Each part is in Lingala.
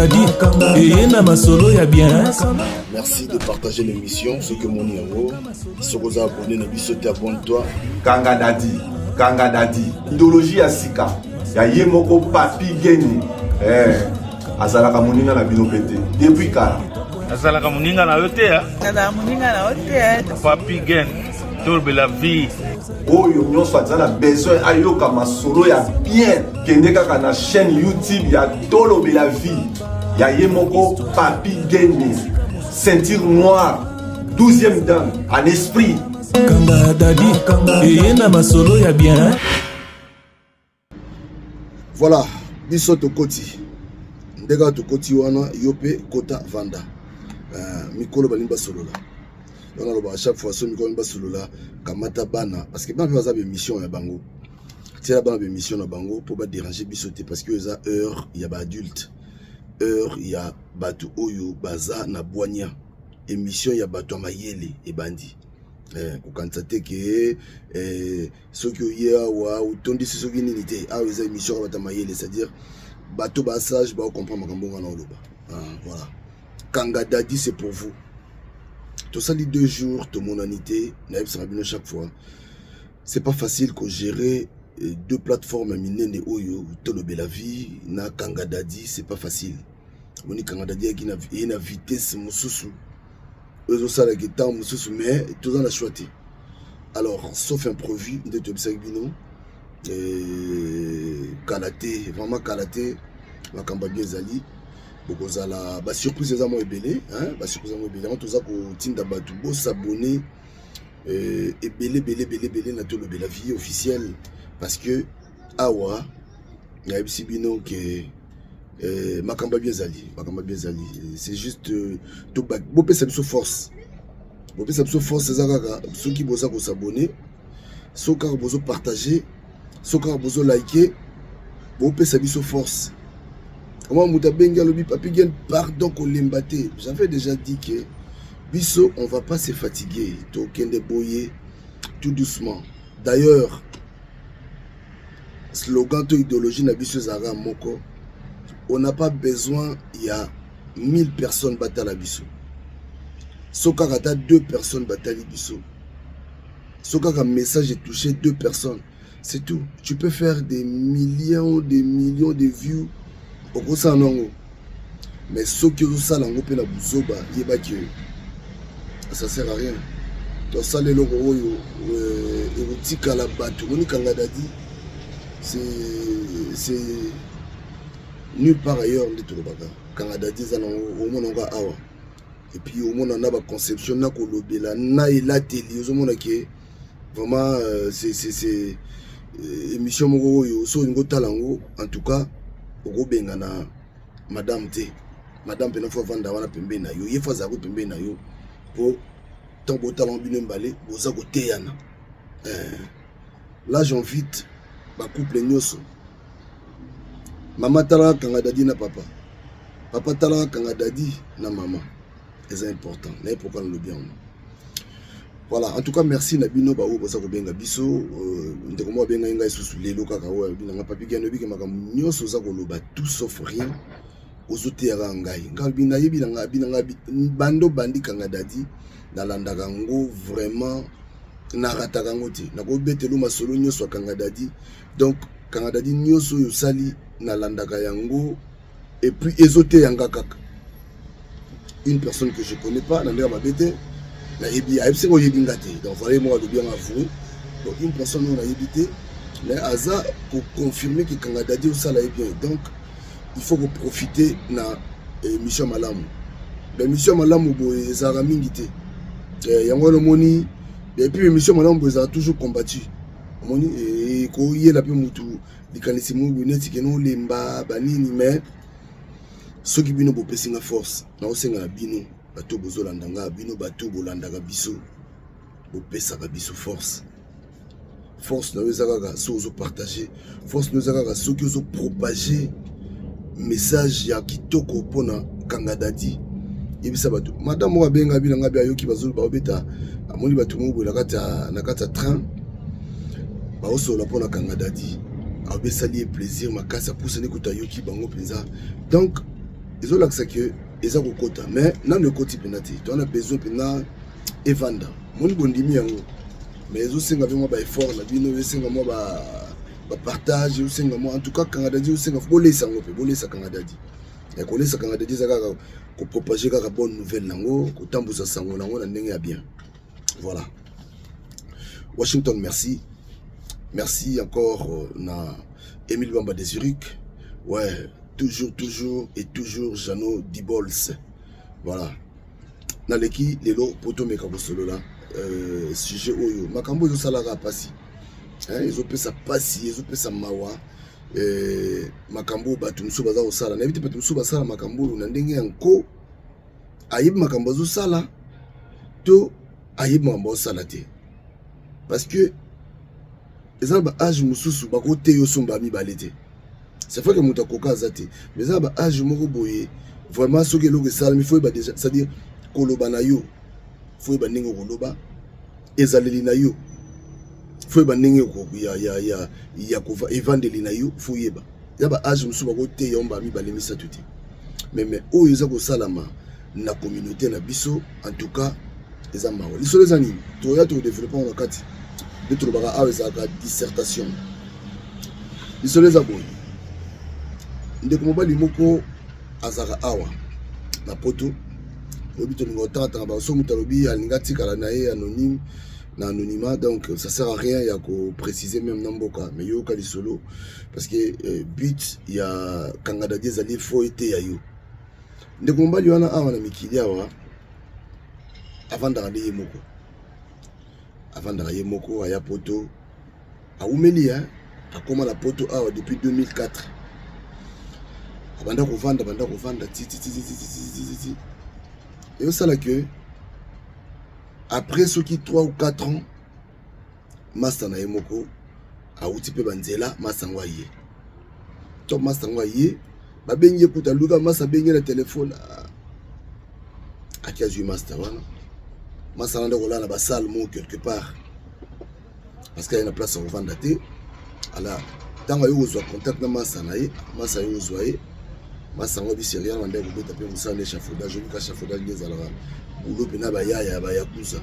Dadi eye na masolo ya bien. Merci de partager l'émission. Soki omoni yango, soki oza abonné na biso te, abonne-toi. Kanga Dadi, Kanga Dadi, idéologie ya sika ya ye moko Papi Geni. Eh, azalaka moninga na bino mpe te depuis kala. Azalaka moninga na yo te. Azalaka moninga na yo te. Papi Gen, tolobela vie. Oyo nyonso aza na besoin ayoka masolo ya bien, kende kaka na chaîne YouTube ya Tolobela Vie ya ye moko Papi Gene, ceinture noire, 12e dan en esprit. Kanga Dadi eye na masolo ya bien. Voilà, biso tokoti nde kaka tokoti wana, yo mpe kota vanda. Mikolo balingi basolola wana, alobaka chaque fois so mikolo balingi basolola, kamata bana, parce que bana mpe baza baémission ya bango, tiela bana baémission na bango mpo badéranger biso te, parce que oyo eza heure ya baadulte, heure ya bato oyo baza na bwanya, émission ya bato ya mayele ebandi. Kokanisa te ke soki oye awa otondisi soki nini te. Awa eza émission ya bato ya mayele, c'est-à-dire bato basage baocomprendre makambo nga na oloba. Ah, voilà, Kanga Dadi, c'est pour vous. Tosali 2 jours tomonani te. Nayebisaka bino chaque fois, c'est pas facile kogérer deux plateformes minene oyo, Tolobela Vie na Kanga Dadi. C'est pas facile. Omoni, Kanga Dadi eye na vitesse mosusu oyo ezosalaka ntango mosusu, mais toza na choix te. Alors, sauf imprévu, nde toyebisaki bino kala te, vraiment kala te, makambo ya bien ezali, bokozala basurprise eza mwa ebele, basurprise mwa ebele. Yango toza kotinda bato bos'abonner ebele ebele ebele ebele na Tolobela Vie officielle, parce que awa nayebisi bino ke makambo ya bien ezali, makambo ya bien ezali. C'est juste bopesa biso force, bopesa biso force. Eza kaka soki boza kos'abonner, soki kaka bozopartager, soki kaka bozoliker, bopesa biso force. Comment moto abengi, alobi: "Papi Gen, pardon, kolemba te." J'avais déjà dit que biso, on va pas se fatiguer, tokende boye tout doucement. D'ailleurs, slogan to idéologie na biso ezalaka moko: on n'a pas besoin ya 1000 personnes batala biso. So kaka ata deux personnes batali biso, so kaka message etouché deux personnes, c'est tout. Tu peux faire des millions, des millions de vues, okosala nango, mais soki ozosala yango mpe na buzoba, yebaki ça sert à rien. Tosala eloko oyo ekotikala bato. Moni, Kanga Dadi, c'est nulle part ailleurs nde tolobaka. Kanga Dadi eza nango, omona yango awa, et puis omona na baconception na kolobela na elateli, ozomona ke vraiment c'est émission moko oyo so olingi otala yango, en tout cas okobenga na madame te. Madame mpena faut avanda wana pembeni na yo, ye faut azalako pembeni na yo, mpo ntango botala yango bino mibale boza koteyana. Là, j'invite bacouple nyonso: mama talaka Kanga Dadi na papa, papa talaka Kanga Dadi na mama. Eza important. Naye pourquoi nalobi yango. Voilà, en tout cas merci na bino baoyo boza kobenga biso. Ndeko moko abengai ngai susu lelo kaka, oyo alobi nanga: "Papi Gano, oyebiki makambo nyonso oza koloba, tout sauf rien, ozoteyaka ngai." Ngai alobi nayebi na ngai, abi na ngai bando bandi Kanga Dadi, nalandaka yango vraiment, narataka yango te. Nakobetela masolo nyonso ya Kanga Dadi. Donc Kanga Dadi nyonso oyo osali, nalandaka yango, et puis ezoteya nga kaka. Une personne que je connais pas, na ndenge mabe te, nayebi, ayebisi nga oyebi nga te. Donc voilà, moko alobi yanga avoué. Donc une personne oyo nayebi te, mais aza koconfirmer ke Kanga Dadi osala ye bien. Donc il faut koprofiter na émission malamu. Baémission malamu boye ezalaka mingi te. Yango wana omoni, et puis émission malamu boye ezalaka toujours combattu. Omoni, ekoyela mpe mutu likanisi moko boye neti kene olemba banini, mais soki bino bopesi nga force, naosenga na bino bato bozolanda nga, bino bato bolandaka biso, bopesaka biso force. Force na yo eza kaka soki ozopartager, force na yo eza kaka soki ozopropager message ya kitoko mpona Kanga Dadi. Yebisa bato. Madame moko abenga bino nga, bi ayoki baobeta, amoni bato moko boye na kati ya train baosolola mpona Kanga Dadi, abesali ye plaisir makasi, apusani kutu ayoki bango mpenza. Donc Ezolakisa ke eza kokota, mais nano ekoti mpenza te. Toza na besoin mpenza evanda. Moni bondimi yango, mais ezosenga mpe mwa baeffort na bino, ezosenga mwa bapartage, ezosenga mwa, en tout cas, Kanga Dadi ezosenga bolesa yango mpe bolesa Kanga Dadi. Ya kolesa Kanga Dadi eza kaka kopropage kaka bonne nouvelle nango, kotambusa sango nango na ndenge ya bien. Voilà. Washington, merci. Merci encore na Emile Bamba de Zurich. Ouais, toujours, toujours et toujours Jeannot Dibols. Voilà. Naleki lelo po tomeka kosolola sujet oyo, makambo ezosalaka mpasi, ezopesa mpasi, ezopesa mawa, makambo oyo bato mosusu baza kosala. Nayebi te, bato mosusu basala makambo oyo na ndenge ya nko, ayebi makambo azosala to ayebi makambo azosala te, parce que eza na baage mosusu bakoteya yo somba mibale te. C'est vrai que moto akoka aza te, mais eza na baage moko boye, vraiment, soki eloko esalami, faut yeba déjà, c'est-à-dire koloba na yo, faut yeba ndenge okoloba, ezaleli na yo, faut yeba ndenge ya evandeli na yo, faut yeba. Eza baage mosusu bakoteya yo mbala mibale, misato te. Mais oyo eza kosalama na communauté na biso, en tout cas, eza mawa. Lisolo eza nini? Toya tokodéveloppe ngo na kati nde tolobaka awa, ezalaka dissertation. Lisolo eza boye: ndeko mobali moko azalaka awa na Poto. Oyebi, tolinga kotangatanga baso, moto alobi alingi atikala na ye anonyme, na anonymat, donc ça sert à rien ya kopréciser même na mboka. Mais yoka lisolo, parce que but ya Kanga Dadi ezali faut eteya yo. Ndeko mobali wana awa na mikili awa avandaka nde ye moko, avandaka ye moko. Aya Poto, awumeli, akóma na Poto awa depuis 2004. Abanda kovanda, abanda kovanda tititititititi. Ezosala ke après soki 3 ou 4 ans, master na ye moko awuti mpe banzela. Master yango aye to master yango aye, babengi ye kuta, luka master, abengi ye na telefone, aki azwi master wana. Master wana nde kolala na basale moko quelque part, parce que aye na place ya kovanda te. Ala ntango aye kozwa contact na master na ye, master aye kozwa ye. Master yango abisi rien, bande kobeta mpe mosala na échafaudage. Obika échafaudage nde ezalaka boulot mpena bayaya ya bayakuza.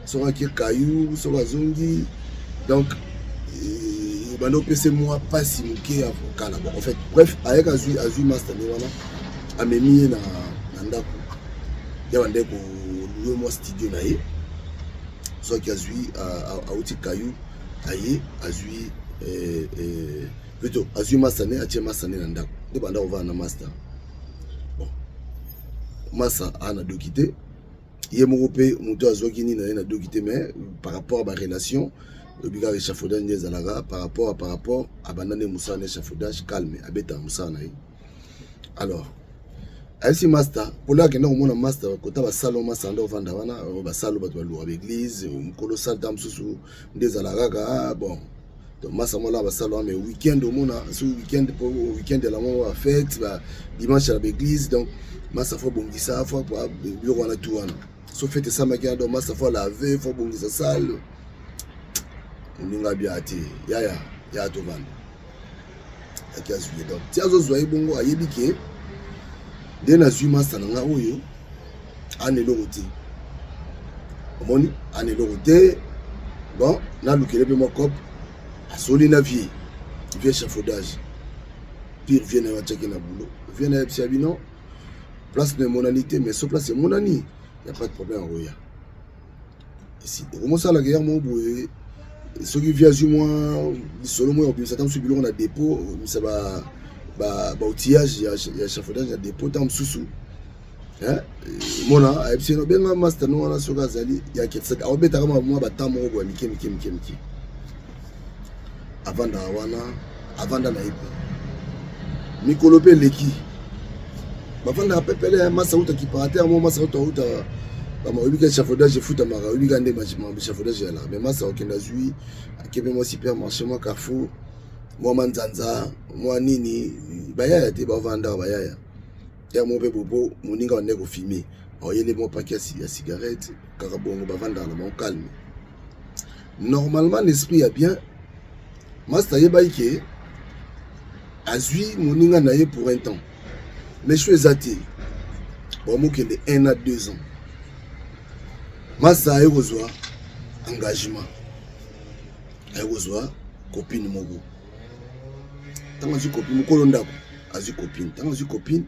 Soki ake kayu, soki azongi, donc ebanda opesa mwa mpasi moke ya kala. Bon, en fait, bref, ayaki, azwi master nde wana, amemi ye na ndako ya bande kolouer mwa studio na ye. Soki azwi, auti kayu, aye azwi, plutôt azwi master ne, atie master ne na ndako nde banda kovanda na master. Bon, master aa na doki te, ye moko mpe moto azwaki nini na ye na doki te, mais par rapport à barelation, oyebi kaka échafaudage nde ezalaka, par rapport abanda nde mosala na échafaudage calme, abetaka mosala na ye. Alors ayebisi master polo, akenda komona master kota basalo. Master nde ovanda wana, basalo bato baluka baeglise, mokolo sale ta mosusu nde ezalaka kaka. Bon, donc master moko basalo wana, mais weekend omona soki weekend, po weekend elango bafête, dimanche na baeglise. Donc master faut bongisa, faut biloko wana tu wana. So fête esamaki wana, donc master faut lave, faut bongisa salle. Moninga bia te, yaya ya tovanda, aki azwi ye. Donc ti azozwa ye bongo, ayebi ke nde nazwi master na nga oyo ana eloko te, omoni, ana eloko te. Bon, nalukele mpe mwa cope. Asoli na vieux échafaudage pire, vieux na yo atiaki na boulot. Vieux na yebisi ya bino, place na emonani te, mais so place emonani, ya pas de problème, akoya. Esi okomosalaka ya moko boye, soki vieux azwi mwa lisolo moko ya kobimisa ta mosusu biloko na dépôt, obimisa baoutillage ya échafaudage na dépôt. Ta mosusu mona ayebisi no, benga master no wana soki azali yake, aobetaka mwa batan moko boye mike mike mike mike. Avandaka wana, avanda na ye mpe mikolo mpe eleki, bavandaka pepele. Masa uta kipaka te mo, masa uta uta oyebi ka échafaudage efutamaka, oyebi ka nde échafaudage ezalaka. Mais masa okende, azwi, akepe mwa supermarché, mwa Carrefour, mwa manzanza, mwa nini, bayaya te, bavandaka bayaya ya mo mpe bopo. Moninga bande kofumer, aoyele mwa paquet ya cigarette kaka bongo, bavandaka na bango calme. Normalement, l'esprit ya bien, master ayebaki ke azwi moninga na ye pour un temps. Mais choix eza te. Bamokende 1 à 2 ans. Masa aye kozwa engagement. Aye kozwa copine moko. Ntango azwi copine mokolo ndako azwi copine. Ntango azwi copine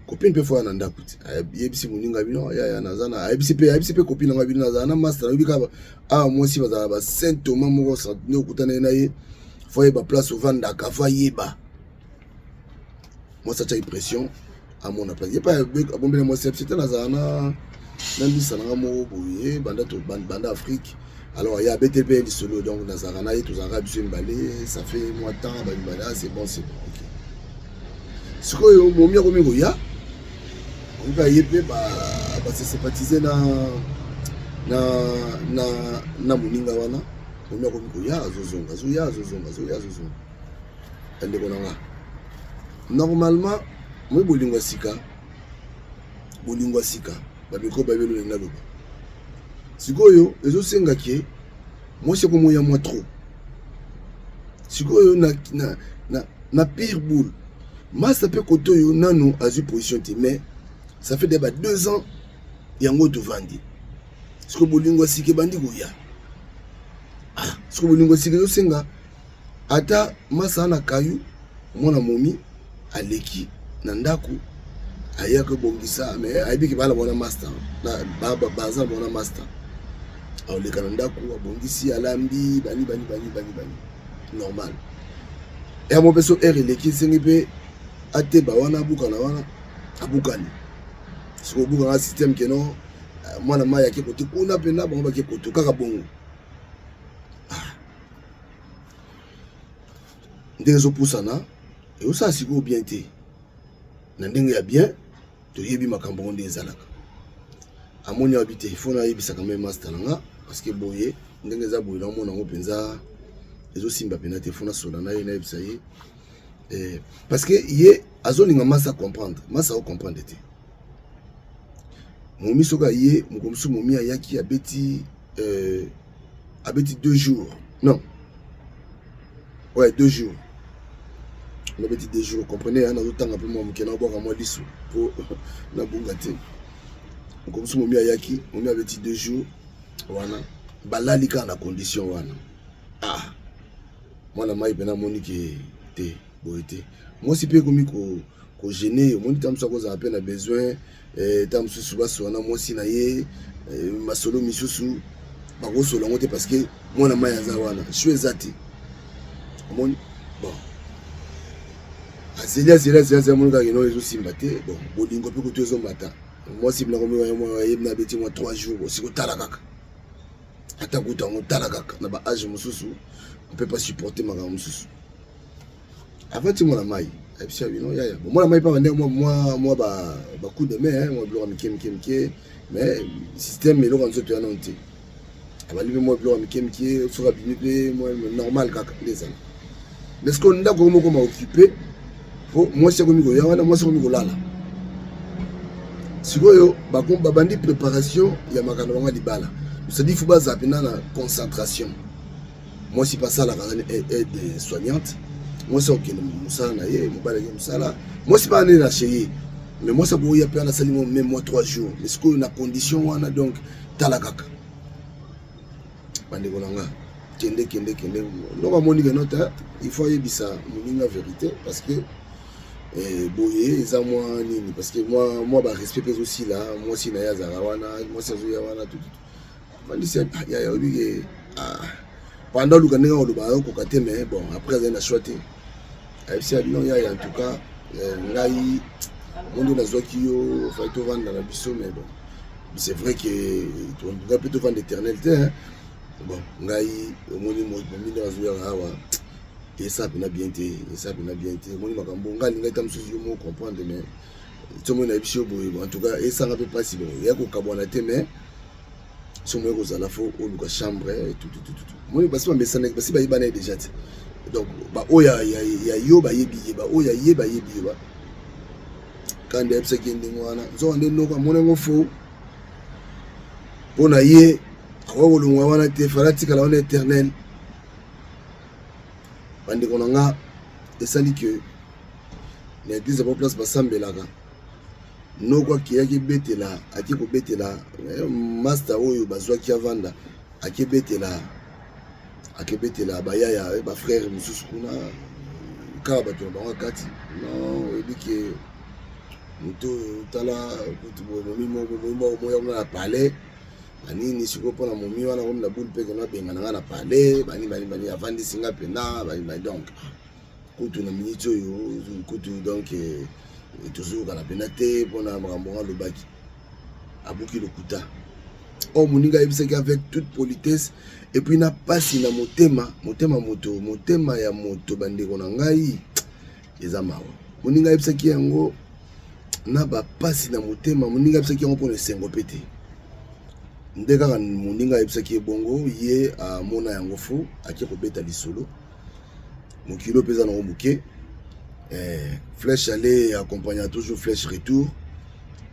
copine mpe foya na ndako ti ayebisi moninga bino yaya naza na ayebisi mpe ayebisi mpe copine nanga bino nazala na master nayebi kaka awa mwasi bazala ba saint thomas moko nde okutana ye na ye fo ayeba place ovandaka fo ayeba mwasi atiaki pression amona place ye mpe abombela mwasi ayebisi te nazala na na mbisa nanga moko boye banda banda afrique. Alors ye abeteli mpe lisolo, donc nazalaka na ye, tozalaka biso mibale, ça fait mwa temps bamibale. Ah, c'est bon, c'est bon, ok. Sikoyo momi akomi koya, omi mpe aye mpe base sympathiser na moninga wana. Momi akomi koya, azozonga, azoya, azozonga, azoya, azozonga. Bandeko na nga, normalement moi bolingo ya sika, bolingo ya sika, bamikro bayebeli olingi naloba. Sikoyo ezosenga ke mwasi akomoya mwa trop. Sikoyo na pire boule, masa mpe kote oyo nanu azwi position te, mais ça fait déjà ba 2 ans yango tovandi. Sikoyo bolingo ya sika ebandi koya. Ah, sikoyo bolingo ya sika ezosenga ata masa na kayu mwana momi aleki na ndako, ayaka kobongisa, mais ayebiki bana bona master, baza bona master. Aoleka na ndako, abongisi, alambi, bani bani bani bani bani, normal. Ya mo mpe so heure eleki, esengi mpe ateba wana, abukana wana, abukani. Sikoyo obukanga système keno mwana mai ake kote kuna mpena, bango bake koto kaka bongo. Ah. Ndenge ezopusana, ezosala sikoyo bien te. Na ndenge ya bien, toyebi makambo ngo nde ezalaka. Amoni abi te, faut nayebisaka me master na nga, parce que boye ndenge eza boye, naomona yango mpenza ezosimba mpena te. Faut nasola na ye, nayebisa ye parce que ye azolinga masa comprendre, masa acomprendre te. Momi soki aye moko mosusu, momi ayaki, abeti 2 jours, non, ouais, 2 jours, nabeti 2 jours. Comprenez, ya nazotanga mpe mwa moke, nabwaka mwa liso mpo nabunga te. Moko mosusu momi ayaki, momi abeti 2 jours wana, balali kaka na condition wana. Ah, mwana mai mpena amoni ke te, boye te. Mwasi mpe ekomi kogêner. Omoni, ta mosusu akozala mpe na besoin, ta mosusu basola na mwasi na ye masolo misusu, bakosola yango te parce que mwana mai aza wana, choix eza te. Omoni, bon, azeli, azeli, azeli, azeli, amoni kaka eno ezosimba te. Bon, bolingo mpe kutu ezomata. Mwasi biloko yebi na abeti mwa 3 jours, osi kotala kaka, ata kutu yango tala kaka na ba âge mosusu, on peut pas supporter makambo mosusu. Avandi mwana mai, ayebisi ya bino yaya. Bon, mwana mai mpe bande mwa ba coup de main, mwa biloko ya mike mike mike, mais système eloko ya nzoto ya nano te. Abandi mpe mwa biloko ya mike mike, soki abimi mpe mwa normal kaka nde ezala. Mais ce que ndako moko ma occupé po mwasi akomi koya wana, mwasi akomi kolala. Sikoyo babandi préparation ya makambo bango ya libala, c'est-à-dire faut bazala mpena na concentration. Mwasi mpe asalaka, aza aide soignante. Mwasi akokende mosala na ye, mobali ake mosala, mwasi mpe anene na chez ye, mais mwasi akoya mpe wana, asali même mwa 3 jours, mais sikoyo na condition wana. Donc tala kaka, bandeko na nga, kende kende kende. Ndoko amoni keno te, il faut ayebisa moninga vérité, parce que boye eza mwa nini, parce que mwa barespect mpe ezosila. Mwasi na ye azalaka wana, mwasi azoya wana, tututu vandisi yaya oyebi ke pendant oluka ndenge oloba ayokoka te. Mais bon, après azali na choix te. Ayebisi ya bino yaya, en tout cas ngai mondo nazwaki yo, fai tovanda na biso, mais bon, c'est vrai que ngai mpe tovanda éternel te, hein. Bon, ngai omoni momi azoyaka awa, esa mpena bien te, esa mpena bien te. Omoni makambo ngai alingai ta mosusu yo moko comprendre, mais ti omoni nayebisi yo boye. Bon, en tout cas esanga mpe mpasi. Bon, eya kokabwana te, mais so moye kozala, faut oluka chambre, tutututu. Omoni, basi bamesanaki, basi bayebana ye déjà te. Donc baoyo ya yo bayebi ye, baoyo ya ye bayebi yo. Kandi ayebisaki ye ndenge wana, nzoka nde ndoko amoni yango fo mpo na ye akoki kolongwa wana te, fala atikala wana éternel. Bandeko na nga, esali ke Na eglise ya place basambelaka, noko akeyaki betela, ake kobetela eh, master oyo bazwaki avanda, akebetela akebetela bayaya eh, bafrère mosusu kuna, kaka bato na bango kati. Non, oyebi ke moto oyo, tala kutu boye, momi moko moya kuna na palais, banini sikoyo mpona momi wana komi na bule mpe keno abengana nga na palais, bani bani bani, avandisi nga mpena bani bani. Donc kutu na miniti oyo kutu, donc eh, tozoyokana mpena te mpona makambo ngo alobaki. Abuki lokuta oyo moninga ayebisaki avec toute politesse et puis na pasi na motema. Motema moto, motema ya moto, bandeko na ngai, eza mawa. Moninga ayebisaki yango na bapasi na motema. Moninga ayebisaki yango mpona esengo mpe te. Nde kaka moninga ayebisaki ye bongo, ye amona yango fo ake kobeta lisolo. Mokili mpe eza nango moke eh, flèche aller accompagne toujours flèche retour.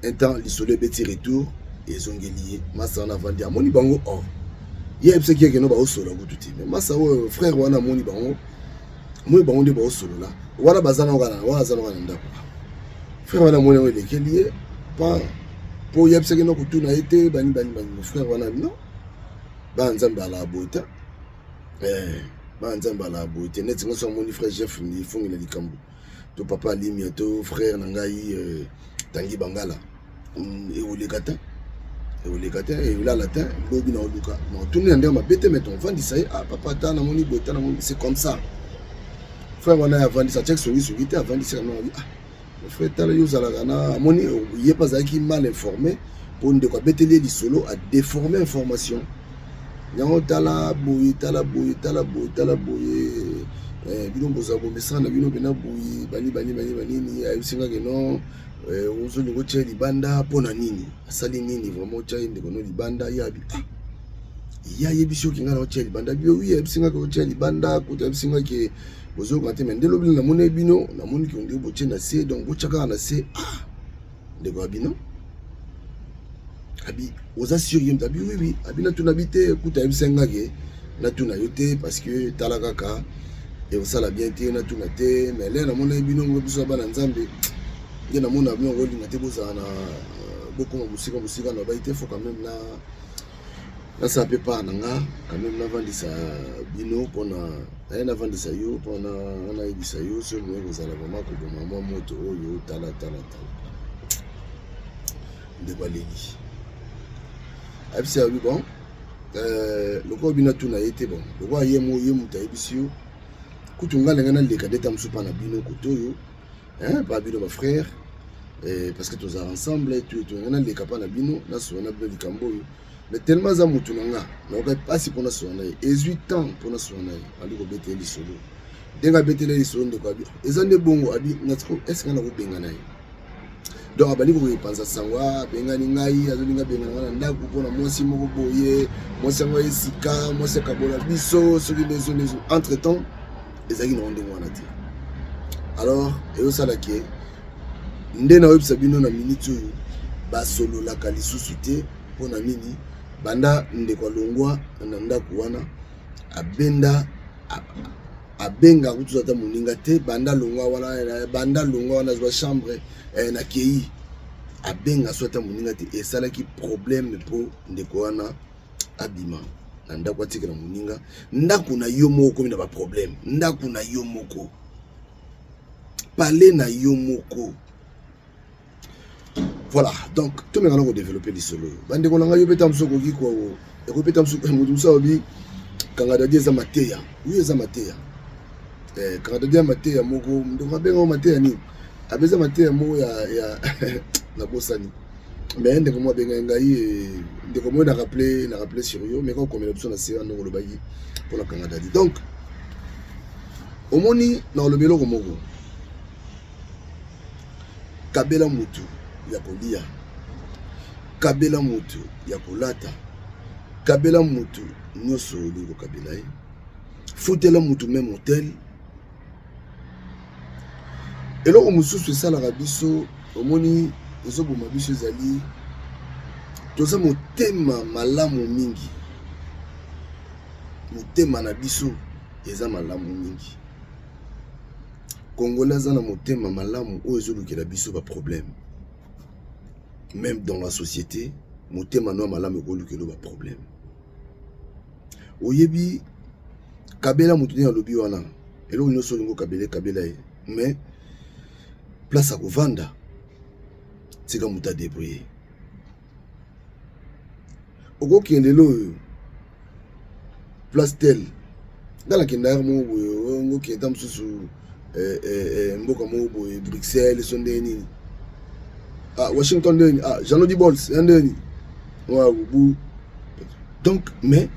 Un temps lisolo ebeti retour, ezongeli ye. Masa wana avandi, amoni bango or ye ayebisaki ye keno baosolola kutu te. Mais masa oyo, frère wana, amoni bango, amoni bango nde baosolola wana, baza nao kaka wana, aza nao kaka na ndako. Frère wana amoni yango elekeli ye pa mpo yebisaki no kotuna ye te, bani bani bani. Frère wana, non, bana Nzambe alaka boye te eh, bana Nzambe alaka boye te. Neti nga so amoni frère Jeff ifongi na likambo to papa Alimia to frère na ngai eh, Tangi Bangala, ekoleka te, ekoleka te, elala te. Lobi na oluka na otuni na ndenge mabe te, mais tovandisa ye: "Ah papa, ata namoni boye, ta namoni, c'est comme ça." Frère wana avandisa, atiaki songisongi te, avandisa na ah frère, tala, yo ozalaka na amoni ye mpe azalaki mal informé mpo ndeko abeteli ye lisolo, adéforme information yango. Tala boye, tala boye, tala boye, tala boye eh, bino bozala bomesana na bino mpena boye, bani bani bani banini. Ayebisi nga ke non, eh, ozolinga otya ye libanda mpo na nini? Asali nini vraiment otya ye ndeko no libanda? Ye abi: "Ah, ye ayebisi oki ngai na otya libanda bio?" Wi, ayebisi nga ke otya libanda. Kuta ayebisi nga ke bozoyoka te, mais nde lobi namoni bino, namoni ke ondenge botie na se, donc botya kaka na se. Ah, ndeko ya bino abi: "Oza sûr?" Ye moto abi: Oui." Abi: "Natuna bi te." Kuta ayebisa nga ke natuna yo te parce que tala kaka ekosala bien te, natuna te. Mais le namoni bino ngo, biso ya bana Nzambe, nde namona bino kolinga te bozala na bokoma mosika mosika na bai te. Faut quand même na nasala mpe part na nga, quand même navandisa bino mpona naye navandisa yo mpona nayebisa yo soki moye kozala vraiment koboma mwa moto oyo. Tala, tala, tala, ndeko aleli, ayebisi abi: "Bon euh, lokola bino atuna ye te, bon, lokola ye mo ye moto ayebisi yo, kutu nga ndenge naleka nde ta mosusu mpa na bino kote oyo pa bino bafrère eh, parce que tozala ensemble, tolinga naleka mpa na bino, nasola na bino likambo oyo. Mais tellement aza motu na nga, nayoka mpasi mpo nasola na ye, ezwi temps mpo nasola na ye." Ali kobetela lisolo ndenge abetela lisolo, ndeko abi: "Eza nde bongo." Abi: "Natiko est-ce nga nakobenga na ye?" Donc abandi kokepanza sango: "Abengani ngai, azolinga abengana ngai na ndako mpona mwasi moko boye, mwasi yango esika mwasi akabola biso, soki ndezo ndezo." Entre temps ezalaki nango ndenge wana te. Alors ezosalaki nde naoyebisa bino na miniti oyo basololaka lisusu te. Mpona nini? Banda ndeko alongwa na ndako wana, abenda abenga kutu ata moninga te. Banda longwa wana, banda longwa wana, azwa chambre eh, na kei, abenga so ata moninga te. Esalaki problème mpo ndeko wana abima na ndako, atikela moninga ndako. Na yo moko okomi na baproblème, ndako na yo moko, palais na yo moko. Voilà, donc tomeka na kodévelopper lisolo oyo, bandeko na ngai. Yo mpe ta mosu okoki, ekoki mpe ta mosu moto mosu alobi: "Kanga Dadi eza mateya." Oyo eza mateya eh, Kanga Dadi ya mateya moko. Ndeko abenga mateya nini? Abeza mateya moko ya, ya nabosani, mais ndeko moko abengai ngai, ndeko moko na rappelé sur yo, mais kokomela biso na se wana ndenge olobaki mpona Kanga Dadi. Donc omoni, na olobi eloko moko: kabela motu ya kolia, kabela motu ya kolata, kabela motu nyonso olingi kokabela ye, futela motu même hotel. Eloko mosusu esalaka biso, omoni, ezoboma biso, ezali toza motema malamu mingi. Motema na biso eza malamu mingi. Congolais aza na motema malamu oyo ezolukela biso ba problème. Même dans la société, motema no malamu ekolukela ba problème. Oyebi kabela moto nini alobi wana eloko nyonso olingi okabela kabela ye, mais place ya kovanda, tika moto adébrouille. Okokende lelo oyo place tel, nga nakendaka moko boye, ngokende ta mosusu mboka moko boye, Bruxelles so ndenge nini, ah, Washington ndenge nini, ah, Jano di Bols ya ndenge nini bu. Donc, mais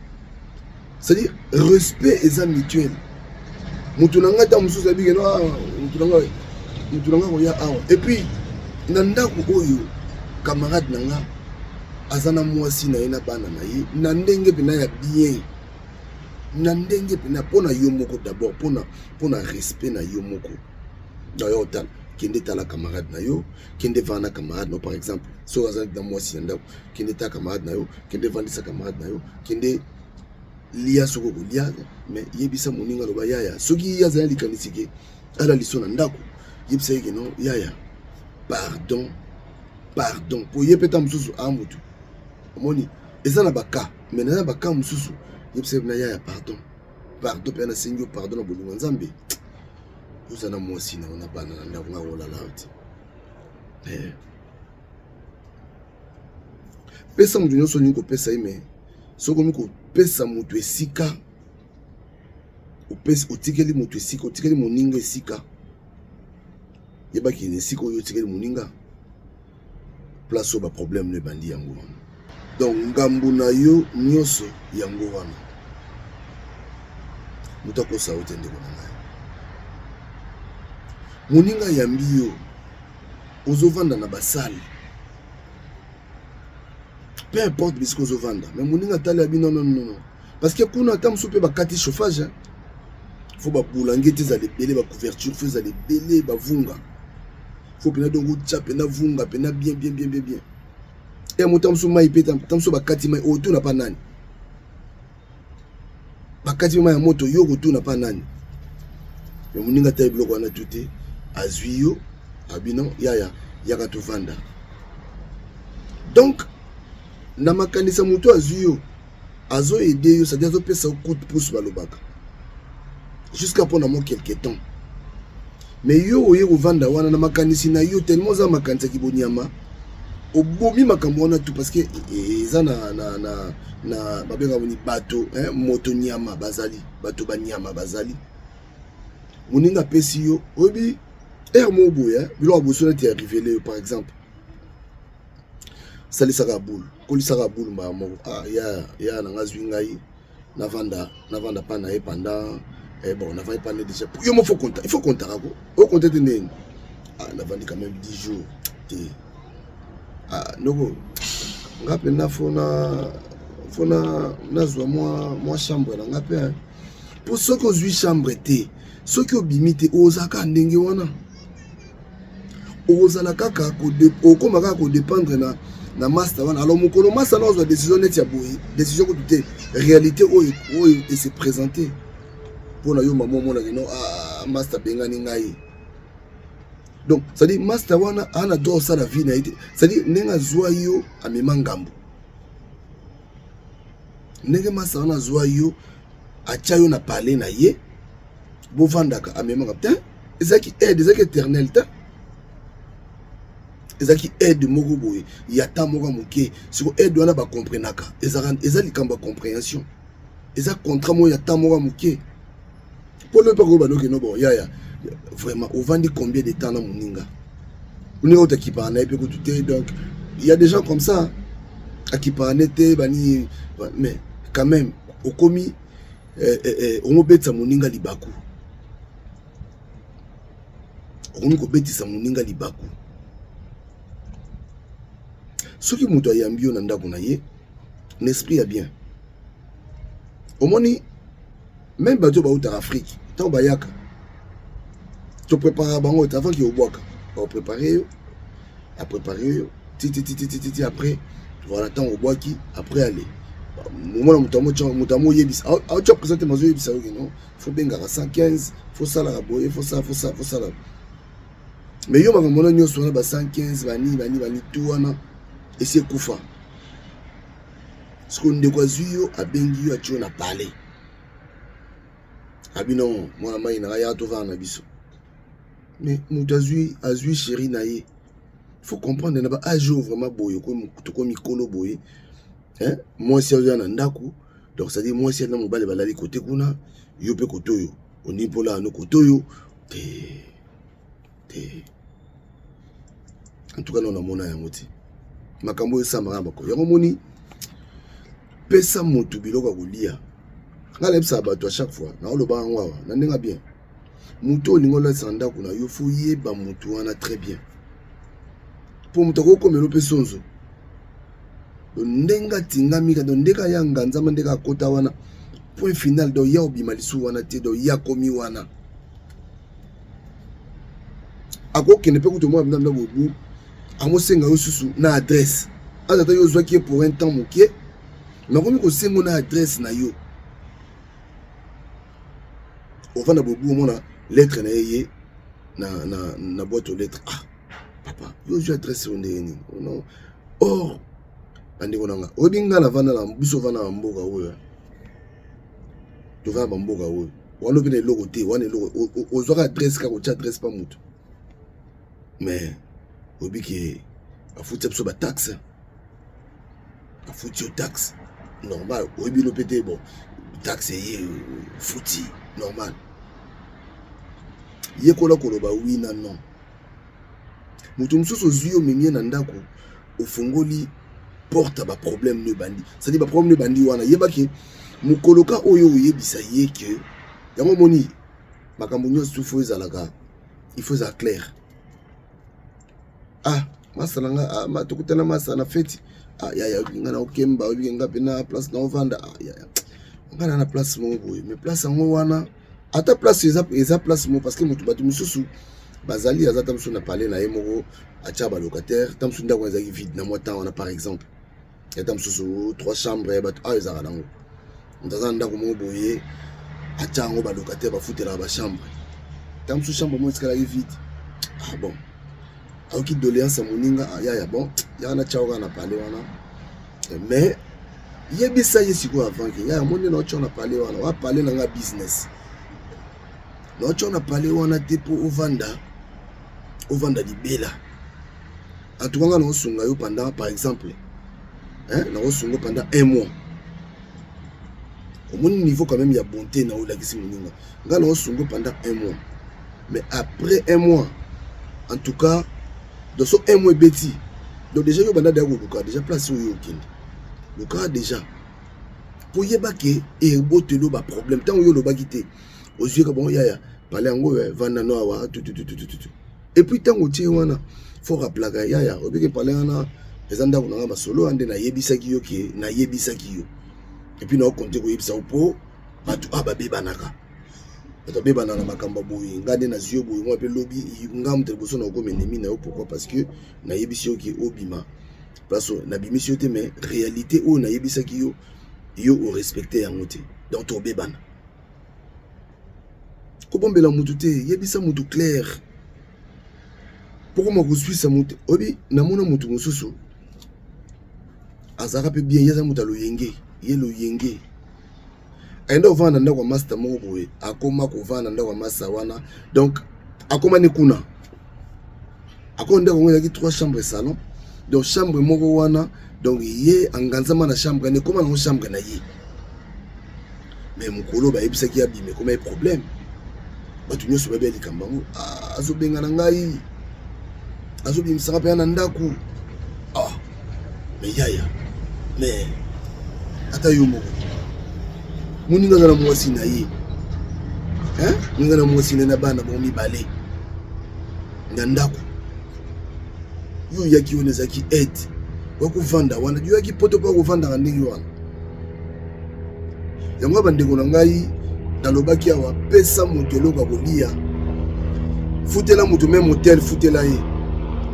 c'est-à-dire respect eza mutuel. Moto na ngai ta mosusu ayebike no, ah, moto na ngai, moto na ngai koya awa. Et puis na ndako oyo, camarade na nga aza na mwasi na ye na bana na ye na ndenge mpena ya bien, na ndenge mpena mpo na yo moko d'abord, mpona respect na yo moko na yo. Otala, kende tala camarade na yo, kende vanda na camarade na yo. Par exemple, soki aza na mwasi na ndako, kende tala camarade na yo, kende vandisa camarade na yo, kende lia soki okolia. Mais yebisa moninga, aloba yaya, soki ye azali likanisi ke ala liso na ndako, yebisa ye ke non, yaya, pardon, pardon, po ye mpe ta mosusu a motu omoni eza na baka. Mais naza na baka mosusu, yebisa ye na yaya, pardon, pardon mpe nasengi yo pardon na bolingo ya Nzambe. Oza na mwasi na na bana na ndako, nga kolala yo te. Pesa moto nyonso olingi kopesa ye, mais soki omi kopesa moto esika, otikeli moto esika, otikeli moninga esika, yebaki na esika oyo otikeli moninga, place oyo baproblème no ebandi, yango wana. Donc ngambu na yo nyonso yango wana. Moto akosa yo te, ndeko na ngai. Moninga ayambi yo, ozovanda na basale, peu importe bisika ozovanda, mais moninga atali abi non, non, non, non, parce que kuna ata mosusu mpe bakati chauffage, faut babulangeti ezala ebele, bacouverture faut ezala ebele, bavunga faut mpena, donc otya mpena vunga mpena bien, bien, bien, bien, bien. E moto mosusu mai mpe ta mosusu bakati mai, otuna mpa nani? Bakati mai ya moto, yo kotuna mpa nani? Me moninga ata biloko wana tu te, azwi yo, abino yaya, yaka tovanda. Donc na makanisa, moto azwi yo, azoaider yo, c'est-à-dire azopesa yo coup de pouce, balobaka jusqu'à mpona mo quelque temps. Mais yo oye kovanda wana na makanisi na yo, tellement oza makanisi ya kibonyama, obomi makambo wana tu, parce que eza na babengaka boni, bato, moto nyama bazali, bato banyama bazali. Moninga apesi yo, oyebi aire moko boye, biloko ya boso neti arrivele yo. Par exemple, salisaka boule, kolisaka boule mbala moko. Ah, ya ya na nga zwi ngai, navanda, navanda pa na ye pendant bon, navandi pa ne déjà. Yo mo faut compter, il faut compter ko ocompter te ndeni. Ah, navandi quand même 10 jours te. Ah, noko nga mpenza fona nazwa mwa chambre na nga mpe, mpo soki ozwi chambre te, soki obimi te, ozalaka ndenge wana, okozala kaka, okóma kaka kodépendre na master wana. Alors mokolo master wana ozwa décision neti ya boye, décision kutu te, réalité oyo ese présente mpona yo, mama, omonaki no, ah, master abengani ngai. Donc c'est-à-dire master wana aa na droit osala vie na ye te. C'est-à-dire ndenge azwa yo, amema ngambo. Ndenge master wana azwa yo, atya yo na palais na ye, bovandaka, amemaka te. Ezalaki aide, ezalaki éternel te, ezalaki aide moko boye ya ta moko ya moke. Siko aide wana bacomprenaka, eza likambo ya compréhension, eza contrat moko ya ta moko ya moke, mpo lobi mpe koyeba noki no. Bon, yaya, vraiment ovandi combien de temps na moninga? Moninga oyo akipaka na ye mpe kutu te. Donc il y a des gens comme ça, akipaka ne te bani, mais quand même okomi omobetisa moninga libaku, okomi kobetisa moninga libaku. Soki moto ayambi yo na ndako na ye na esprit ya bien, omoni, même bato oyo bautaka Afrique, ntango bayaka, toprépara bango te. Avant ke obwaka, baoprépare yo, aprépare yo titititititi, après voilà, ntango obwaki, après ale Omona moto moto amoyebisa, aotya présente, mazoyebisa yo keno fo bengaka 115, fo salaka boye, fo sala, fo sala, fo sala. Mais yo, makambo wana nyonso wana, ba 115, bani bani bani, tu wana esi ekufa. Sikoyo ndeko azwi yo, abengi yo, atie yo na palais, abino mwana mai na ngai, ya tovanda na biso. Mais moto azwi chéri na ye, faut comprendre na ba âge oyo vraiment boye, tokomi mikolo boye, mwasi azoya na ndako. Donc c'est à dire mwasi na mobali balali kote kuna, yo mpe kote oyo, ondimi mpo olala no kote oyo te te. En tout cas, no namona yango te. Makambo oyo esamaka bako yango, moni pesa motu biloko ya kolia. Ngai nayebisaka bato à chaque fois, naoloba yango awa na ndenge bien: motu olingi olatisa ndako na yo, fo yeba motu wana très bien, mpo moto akokomela mpe sonzo ndenge atingami. Donc ndenge aya nganzama, ndenge akota wana, point final. Donc ya obima lisusu wana te. Donc ya komi wana, akokende mpe kutu mwa bina bobu, amosenga yo susu na adresse. Aza ata yo ozwaki ye pour un temps moke, nakomi kosenga na adresse na yo. Ovanda bobu, omona lettre na ye ye na boîte aux lettres. Ah papa, yo ozwi adresse oyo ndenge nini? Non, or bandeko na nga, oyebi nga navanda na biso, ovanda na mboka oyo, tovanda bamboka oyo wana, obi na eloko te wana. Eloko ozwaka adresse kaka, otya adresse pa moto, mais oyebi ke bafuti biso bataxe, bafuti yo taxe normal, oyebi no mpe te. Bon, taxe eye, futi normal. Yekola koloba oui na non. Moto mosusu ozwi yo, omemi ye na ndako, ofungoli porte ya baproblème no ebandi, c'est-à-dire baproblème no ebandi wana. Yebaki mokolo ka oyo oyebisa ye ke yango. Omoni, makambo nyonso fo ezalaka, il faut ezala clair. Ah, masa na nga, ah, tokutana masa na feti. Ah yaya, oyebi nga na okemba, oyebi nga mpe na place na ovanda. Ah yaya, nga na place moko boye, mais place yango wana, ata place eza place moko, parce que moto, bato mosusu bazali, aza ta mosusu na palais na ye moko, atia balocataire. Ta mosusu ndako ezalaki vide na mwa temps wana, par exemple, ata mosusu trois chambres ya bato awa ezalaka nango. Moto aza na ndako moko boye, atia yango balocataire, bafutelaka bachambre. Ta mosusu chambre moko esikalaki vide. Ah bon, ayoki doléance ya moninga. Ah, yaya, bon, yaka na tia kaka na palais wana. Mais yebisa ye sikoyo avant ke yaya, moni na otya na palais wana, wa palais na nga business, na otya na palais wana te mpo ovanda libela. En tout cas, nga naosunga yo pendant, par exemple, hein, naosunga pendant un mois. Omoni niveau quand même ya bonté na olakisi moninga. Nga naosunga pendant un mois, mais après un mois, en tout cas, donc so un mois ebeti, donc déjà yo banda deya koluka déjà place oyo okende, luka déjà, mpo yeba ke eboteli baproblème. Ntango yo olobaki te, ozwika bongo, yaya, palais yango oyo, vanda no awa, tutututututu. Et puis ntango otie wana, fo rappelaka yaya, obiki palais wana eza ndako na nga, masolo wana nde nayebisaki yo ke nayebisaki yo. Et puis naokonte koyebisa yo mpo bato awa babebanaka, bato babebana na makambo ya boye. Nga nde nazwi yo boye, mwa mpe lobi nga moto liboso na okoma ennemi na yo. Pourquoi? Parce que nayebisi yo ke obima place oyo, nabimisi yo te, mais réalité oyo nayebisaki yo, yo orespecte yango te. Donc tobebana. Kobombela mutu te, yebisa mutu clair pokoma kozwisa mutu. Oyebi, namona mutu mosusu azalaka mpe bien, ye aza moto ya loyenge. Ye loyenge, ayenda kovanda na ndako ya master moko boye, akoma kovanda na ndako ya master wana. Donc akoma ne kuna, akoma ndako yango ezalaki trois chambre, salon. Donc chambre moko wana, donc ye anganzama na chambre wana, ekoma nango chambre na ye. Mais mokolo bayebisaki abima, ekoma ye problème. Bato nyonso bayebi ya likambo yango. Ah, azobenga na ngai, azobimisaka mpe na ndako. Ah mais yaya, mais ata yo moko, moninga aza na mwasi na ye, moninga na mwasi na ye na bana bango mibale na ndako. Yo oyaki wana, ezalaki aide wakovanda wana. Yo oyaki poto mpo akovandaka ndenge wana. Yango, bandeko na ngai, nalobaki awa: pesa moto eloko ya kolia, futela moto même hôtel, futela ye,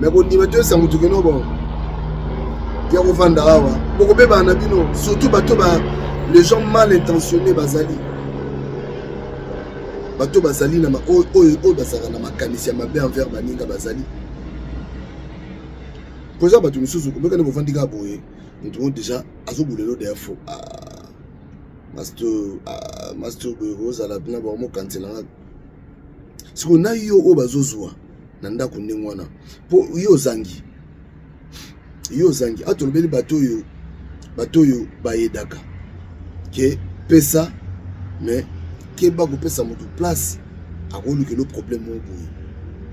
mais kondima toyesa moto keno bon. Ya kovanda awa bokobebana na bino, surtout bato ba les gens mal intentionnés bazali, bato bazali na oyo oyo bazalaka na makanisi ya mabe envers baninga bazali. Po eza bato misusu kobekani, bovandi kaka boye, moto oyo déjà azobulelo deya fo master, master boye kozala mpena bamokanzelanga sikoyo na yo oyo bazozwa na ndako ndenge wana, mpo yo ozangi, yo ozangi. A tolobeli bato oyo, bato oyo bayedaka ke pesa, mais keba kopesa moto place, akolukela problème oyo boye.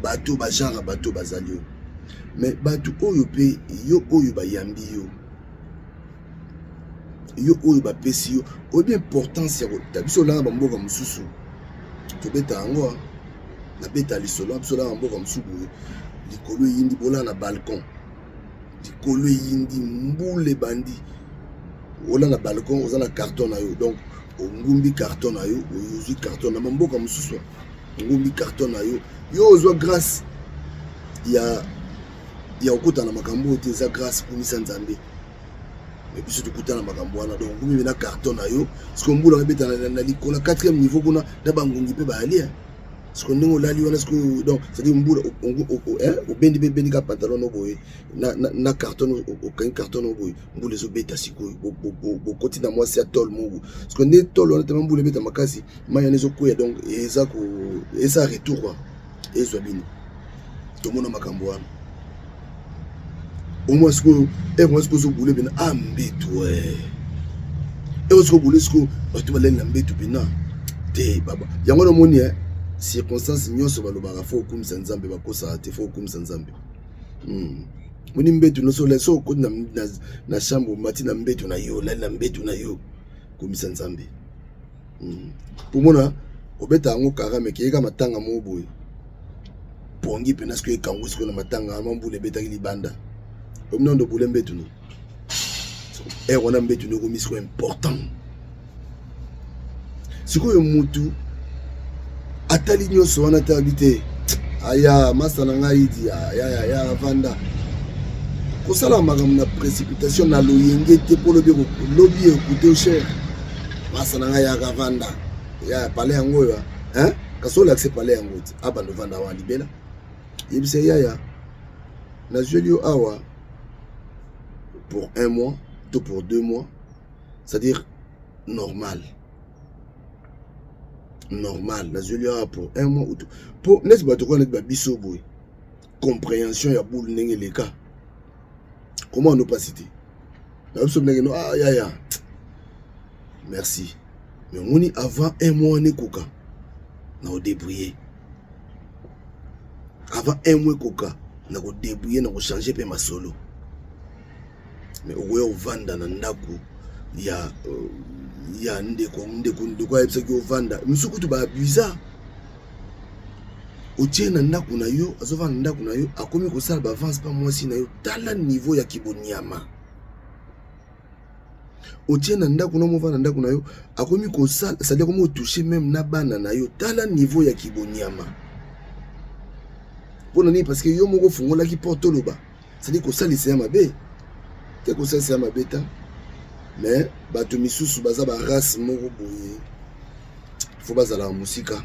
Bato bagenre bato bazali oyo, mais bato oyo mpe yo oyo bayambi yo, yo oyo bapesi yo, oyebi importance ya kota. Biso olanga bamboka mosusu, tobeta yango, nabeta lisolo. Biso olanga mboka mosusu boye, likolo eyindi, bolala na balcon, likolo eyindi, mbula ebandi, ola na balcon, oza na carton na yo, donc ongumbi carton na yo, ozwi carton na bamboka mosusu, ongumbi carton na yo, yo ozwa grâce ya kokutana na makambo oyo te. Eza grâce, kumisa Nzambe. Mais biso tokutana makambo wana. Donc ngumbi na carton na yo, sikoyo mbula ebeta na likolo, quatrième niveau kuna, na bangungi mpe bayali. Sikoyo ndenge olali wana sikoyo, donc c'est-à-dire mbula obendi mpe bendi ka pantalon no boye na carton, okangi carton no boye, mbula ezobeta. Sikoyo bokoti na mwasi ya tôle moko. Sikoyo nde tôle wana tema mbula ebeta makasi, mai wana ezokwea, donc eza ko eza retour quoi, ezwa bino. Tomona makambo wana. Omwa sikoyo ere mwa sikoyo ozobule pena a mbetu, ere sikoyo obule, sikoyo bato balali na mbetu pena te baba. Yango namoni circonstance nyonso balobaka fo okumisa Nzambe, bakosaka te, fo okumisa Nzambe. Moni mbetu nyonso olali, so okoti na chambre, omati na mbetu na yo, olali na mbetu na yo, kumisa Nzambe. Pomona obeta yango karame keyeka matanga moko boye, pongi mpena sikoyo ekangu sikoyo na matanga wana, mbula ebetaki libanda, ominondo obule mbetu no ere wana, mbetu no ekomi sikoyo important. Sikoyo mutu atali nyonso wana te, abi te, aya masa na ngai di ya ya avanda kosala makambo na précipitation, na loyenge te, mpo lobi lobi ekute cher. Masa na ngai yaka vanda ya pale yango oyo, hein, kasi olakise pale yango te, abanda ovanda awa libela. Yebisa yaya, nazweli yo awa pour un mois to pour 2 mois, c'est-à-dire normal normal, nazweli yo awa pour un mois ou po neti bato koya neti babiso boye, compréhension ya bulu ndenge eleka, comment no pasi te na biso ndenge no. Ah yaya, merci, mais omoni avant un mois wana ekoka na kodébrouiller, avant un mois ekoka na kodébrouiller, na kochanger mpe masolo. Mais okoya kovanda na ndako ya ndeko, ndeko, ndeko ayebisaki ovanda, mosusu kutu baabusa, otie na ndako na yo, azovanda na ndako na yo, akomi kosala baavance mpa mwasi na yo. Tala niveau ya kibonyama. Otie na ndako na movanda na ndako na yo, akomi kosala, c'est-à-dire akomi kotouche même na bana na yo. Tala niveau ya kibonyama. Mpo na nini? Parce que yo moko ofungolaki porte. Oloba, c'est-à-dire kosalisa ya mabe te, kosalisa ya mabe ta. Mais bato misusu baza barace moko boye, fo bazalaka mosika.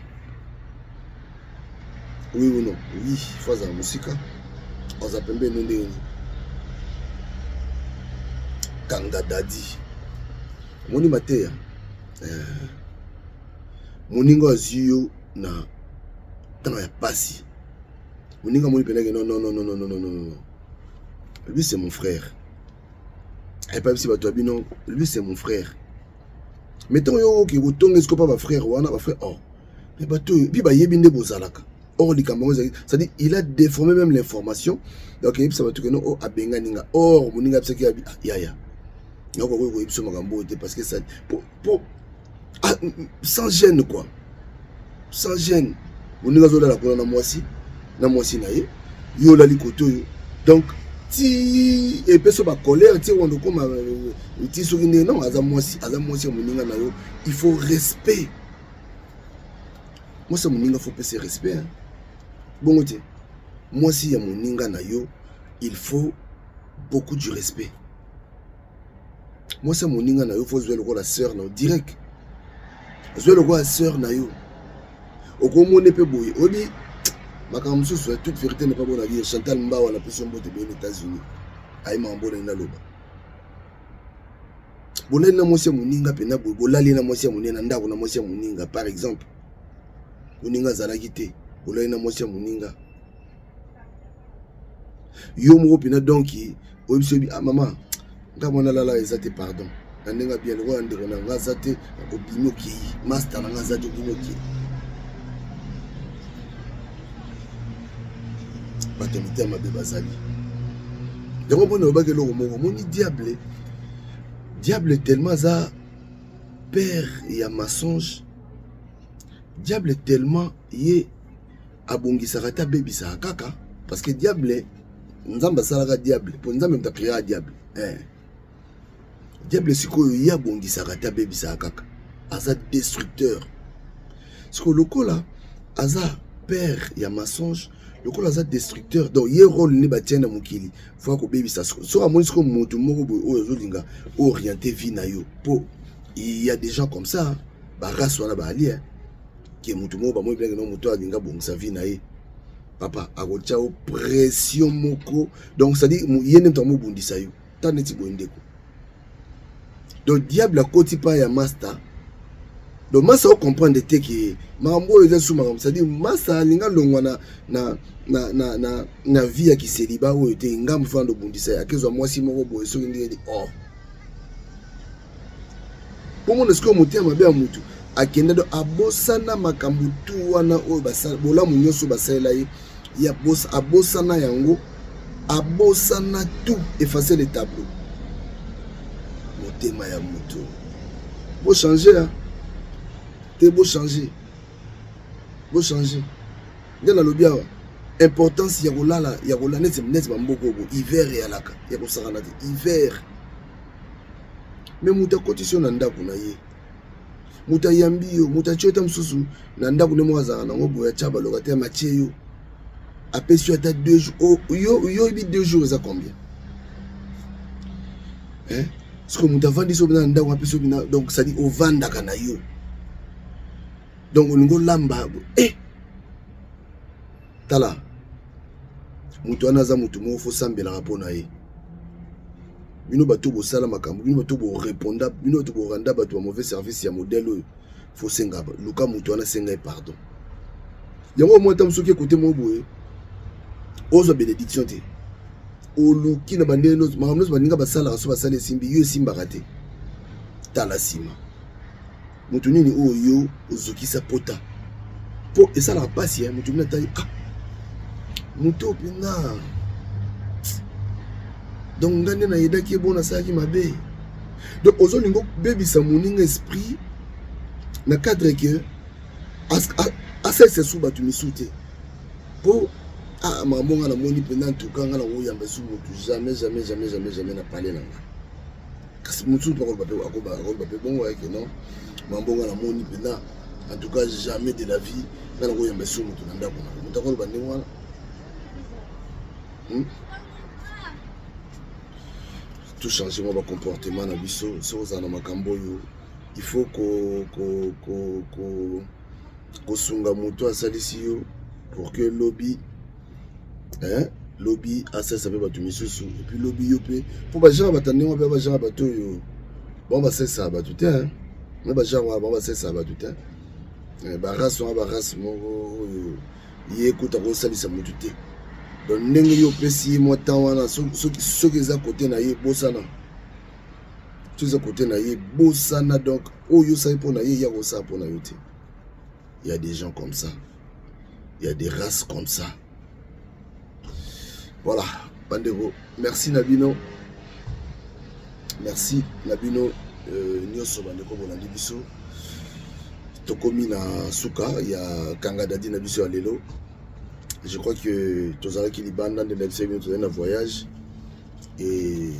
Oui ou non? Oui, fo azala mosika, aza pembeni ndenge nini. Kanga dadi, omoni mateya, moninga azwi yo na ntango ya pasi, moninga amoni mpenake non, non, non, non, non, non, non, non, lui c'est mon frère. Ayepa bisi bato ya bino, lui c'est mon frère. Mais ntango yo okoki kotonga esiko mpa bafrère wana, bafrère or, mais bato oyo mpi bayebi nde bozalaka. Or likambo yango ezalaki, c'est-à-dire il a déformé même l'information. Donc eyebisa bato keno o abengani nga, or moninga abisaki yaya, nakokoki koyebisa makambo oyo te, parce que ça po ah, sans gêne quoi, sans gêne. Moninga azolala kuna na mwasi, na mwasi na ye, yo olali kote oyo. Donc ti epesi bacolère, ti wanda okoma ti soki ndenge non, aza mwasi, aza mwasi ya moninga na yo, il faut respect. Mwasi ya moninga faut pesa respect, hein? Bongo te, mwasi ya moninga na yo, il faut beaucoup du respect. Mwasi ya moninga na yo fo zwa lokola sœur na yo direct. Zwa lokola sœur na yo. Okomone mpe boye oyebi makambo mosusu ya toute vérité n'est pas bonne à dire. Chantal Mbawa na pesi yo mbote ebele na États-Unis. Aye makambo oyo naloba. Bolali na mwasi ya moninga mpenza boye, bolali na mwasi ya moninga na ndako na mwasi ya moninga par exemple. Moninga azalaki te, bolali na mwasi ya moninga. Yo moko mpenza donc oyebisi oyebi ah mama nga mwana lala eza te pardon na ndenge bien lokola ndeko na nga aza te obimi okei master na nga aza te obimi okei bato ya mitema mabe bazali yango mpona olobaki eloko moko omoni diable diable tellement aza père ya mensonge diable tellement ye abongisaka te abebisaka kaka parce que diable nzambe asalaka diable mpo nzambe moto akreaka diable eh. Diable sikoyo ye abongisaka te abebisaka kaka aza destructeur sikoyo lokola aza père ya mensonge lokola aza destructeur donc ye role nde batia na mokili fo akobebisa soki amoni sikoyo moto moko boye oyo azolinga orienter vie na yo mpo il y a des gens comme ça barace wana baali ke moto moko bamoni bilaki no moto alinga abongisa vie na ye papa akotia yo pression moko donc c'est-à-dire ye nde moto amobundisa yo ta neti boye ndeko donc diable akoti pa ya master donc masa ocomprendre te ke makambo oyo eza su makambo c'est-à-dire masa alinga longwa na, na, na, na, na, na vie ya kiseliba oyo te ngambo fanda obundisa ye akezwa mwasi moko boye soki ndenge or oh. Pomona sikoyo motema mabe ya mutu akenda do abosana makambo tu wana oyo basala bolamu nyonso basalela ye ye abosana yango abosana tout effacer le tableau motema ya mutu bochange hein? te bochange bochange nde nalobi awa importance ya kolala ya kolala neti neti bamboka oyo hiver eyalaka ya kosakana te hiver me moto akotisi yo na ndako na ye moto ayambi yo moto atye yo ata mosusu na ndako nde moko azalaka nango boye atya balocataire matie yo apesi yo ata deux jours oh, yo oyebi deux jours eza combien hein? soki moto avandisi yo na ndako apesi yo donc cestadi ovandaka na yo donc olingi olamba eh! Tala moto wana aza moto moko fosambelaka mpo na ye bino bato bosala makambo bino bato boreponda bino bato boranda bato ba mauvais service ya modèle oyo fosenga luka moto wana senga ye pardon yango omoi ata mosoki ekote moko boye ozwa bénédiction te oluki na bandenge nyonso makambo nyonso baninga basalaka so basala esimbi yo esimbaka te tala nsima Moto nini oyo yo ozokisa pota po esalaka mpasi ya moto bino atali ah moto oyo mpenza donc nga nde nayedaki ye bona asalaki mabe donc ozolinga obebisa moninga esprit na cadre ke asalisa su bato misu te mpo ah, makambo nga namoni mpenza ntuka nga nakoyamba su motu jamais jamais jamais jamais jamais na pale na nga kasi mosusu mpe akoloba mpe akoloba mpe bongo ayeke non mambongo namoni mpenza en tout cas jamais de la vie nga nakoyamba esu moto na ndako na moto akoloba ndenge wana hmm? tout changer mwa bacomportement na biso soki ozala na makambo oyo il faut kosunga moto asalisi yo pour que lobi hein lobi asalisa mpe bato misusu epuis lobi yo mpe mpo bagenre bato ndenge mpe bagenre bato oyo bango basalisaka bato te na bagenre wana bango basalisaka bato te eh, barace wana barace moko oyo ye kuta kosalisa motu te donc ndenge yo opesi ye mwa temps wana soki eza kote na ye bosana soki eza kote na ye bosana donc oyo osali mpo na ye ya kosala mpo na yo te Il y a des gens comme ça. Il y a des races comme ça. Voilà, bandeko, merci na bino. Merci na bino euh, nyonso bandeko bolandi biso. Tokomi na suka ya kanga dadi na biso ya lelo. Je crois que tozalaki libanda nde na biso bino tozali na voyage. Et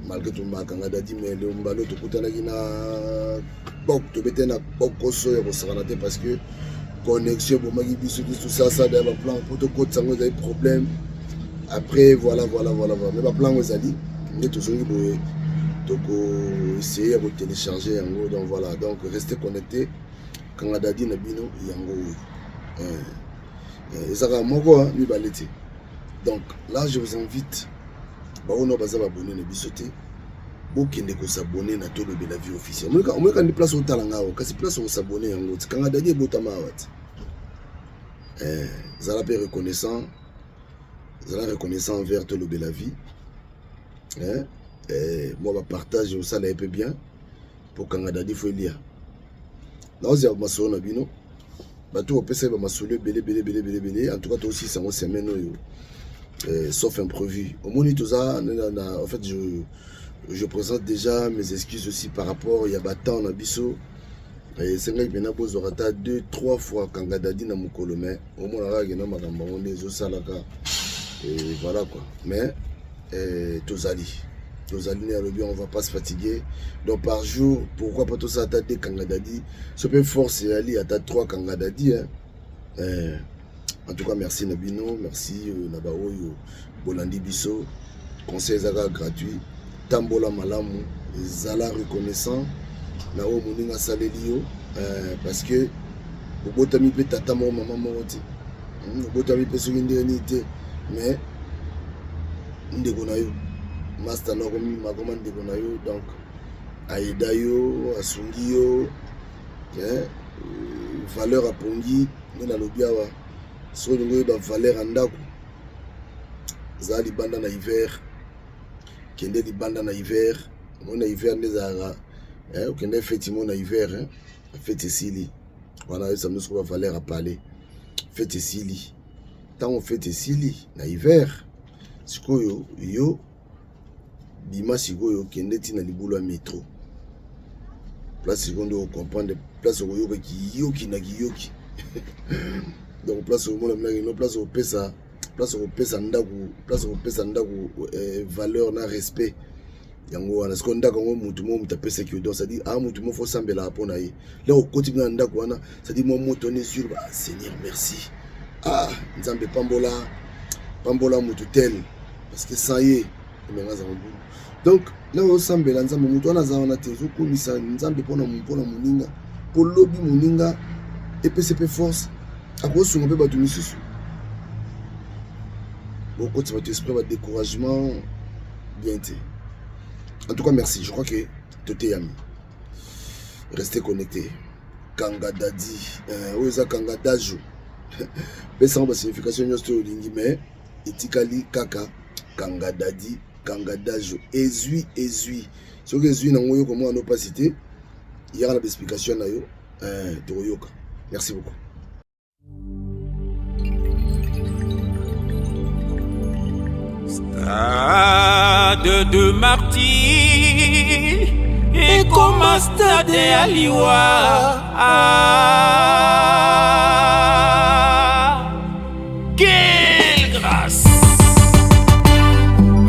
malgré tout makanga dadi mais le mbalo tokutanaki na bok tobetaki na bokoso ya kosakana te parce que connexion ebomaki biso biso sasa da baplan mpo tokotisa yango ezali problème après voilà voilà voilà voilà mais baplan yango ezali nde tozongi boye. Toko essayer ya kotélécharger yango. Donc voilà, donc restez connecté. Kanga Dadi na bino yango oyo ezalaka moko, mibale te. Donc là, je vous invite, baoyo baza baabonnés na biso te, bokende kos'abonner na Tolobela Vie Officielle. Omoyeka ndi place otala nga awa, kasi place okos'abonner yango ti Kanga Dadi ebotama awa ti. Zala mpe reconnaissant, zala reconnaissant envers Tolobela Vie. Mwa bapartage osala ye mpe bien, mpo Kanga Dadi faut elia. Naozela masolo na bino, bato kopesa ye bamasolo ebele ebele ebele ebele ebele. En tout cas, toosisa yango semaine oyo, sauf imprévu. Omoni toza na, en fait, je présente déjà mes excuses aussi par rapport ya batemps na biso. Esengaki mpena bozwaka ata deux trois fois Kanga Dadi na mokolo, mais omonaka kena makambo yango nde ezosalaka. Et voilà quoi, mais tozali nde alobi, on va pas se fatiguer. Donc par jour, pourquoi pas tosala ata deux Kanga Dadi, so mpe force eyali, ata trois Kanga Dadi, hein? En tout cas, merci na bino, merci na baoyo bolandi biso. Conseil eza kaka gratuit: tambola malamu, ezala reconnaissant na oyo moninga asaleli yo, parce que obotami mpe tata moko, mama moko te, obotami mpe soki ndenge nini te, mais ndeko na yo, master na akoma ndeko na yo. Donc aida yo, asungi yo, valeur apongi nde nalobi awa. Soki olingi oyeba valeur ya ndako, zala libanda na hiver, kende libanda na hiver. Omoni na hiver nde ezalaka, okende feti mo na hiver, feti esili wana, oyebisa biso soko bavaleur ya palais. Feti esili, ntango feti esili na hiver, sikoyo yo bima, sikoyo kende ntina libulu ya metro, place sikoyo nde ocomprendre, place okoyoka kiyoki na kiyoki. Donc place omona minaki no, place okopesa ndako, place okopesa ndako valeur na respect, yango wana. Sikoyo ndako yango, mutu moko, moto apesaki yo, donc c'est-à-dire a mutu moko faut osambelaka mpo na ye. Lero okoti bina na ndako wana, c'est-à-dire mwa moto wana ezwi, ba Seigneur merci, ah Nzambe, pambola, pambola mutu tel, parce que sans ye emenga aza mobulu. Donc lero osambela Nzambe, motu wana aza wana te, ozokomisa Nzambe mpona moninga, mpo lobi moninga epesi mpe force, akosunga mpe bato misusu. Bokotisa bato esprit badécouragement bien te. En tout cas, merci, je crois que toteyami. Restez connecté. Kanga Dadi oyo eza Kanga Dajo, pesango basignification nyonso to olingi, mais etikali kaka Kanga Dadi, Kanga Dajo. Ezwi, ezwi, soki ezwi nango, oyoka mwana no mpasi te, yaka na baexplication na yo, tokoyoka. Merci beaucoup. Stade de Martyr ekoma stade ya liwa. Ah, quelle grâce!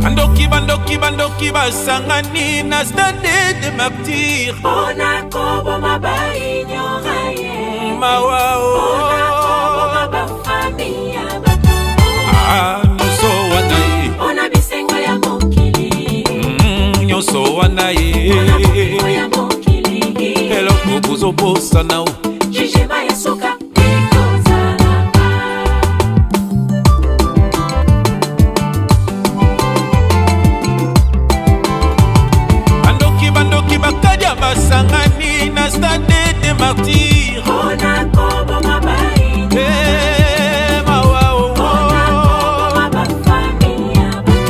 Bandoki, bandoki, bandoki basangani na Stade de Martyr mpona koboma baignora ye, mawa. Mpona koboma bafamille ya bato. Ah, nyonso wana ye mpona bisengo ya mokili. Nyonso wana ye mpona bomengo ya mokili. Eloko bozobosana o jugement ya suka ekozala. Bandoki, bandoki bakadia basangani na Stade de Martyr mpona koboma baigno Eh, mawa o mpona koboma bafamille ya bato.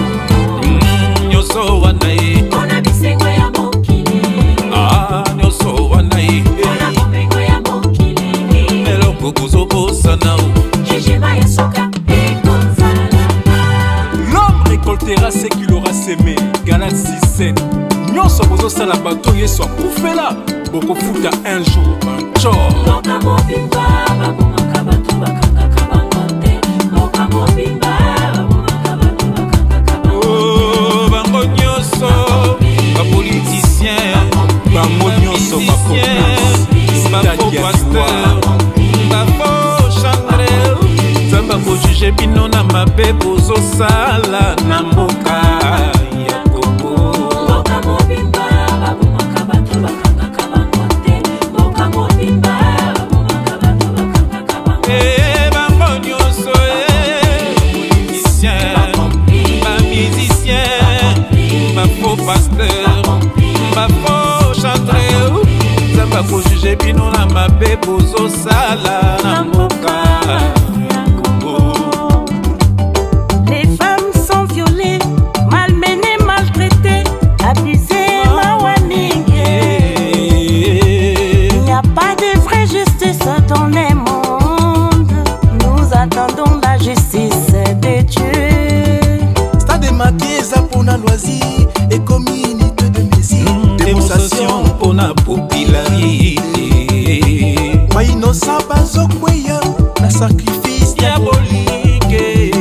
Nyonso wana ye mpona bisengo ya mokili. Ah, nyonso wana ye mpona bomengo ya mokili. Eloko bozobosana o jugement ya suka ekozala. L'homme récoltera ce qu'il aura semé. Galates 6, 7. Nyonso bozosala bato Yesu akufela, bokofuta un jour bancor. Mboka mobimba babomaka bato, bakangaka bango te. Mboka mobimba babomaka bato, bakangaka bango. Oh, bango nyonso bapoliticien, Bango nyonso bacomplice. Bafaux pasteur, bafaux chantre, Nzambe akojuger bino na mabe bozosala na mboka ya Kongo. Mboka mobimba. Mabe bozosala na mboka Congo. Les femmes sont violées, malmenées, maltraitées, abusées, mawa mingi. Il n'y a pas de vraie justice dans le monde. Nous attendons la justice de Dieu. Stade Martyrs eza mpona loisir, ekomi unité de mesure. Démonstration mpona popularité. Bainosa bazokweya na sacrifice diabolique.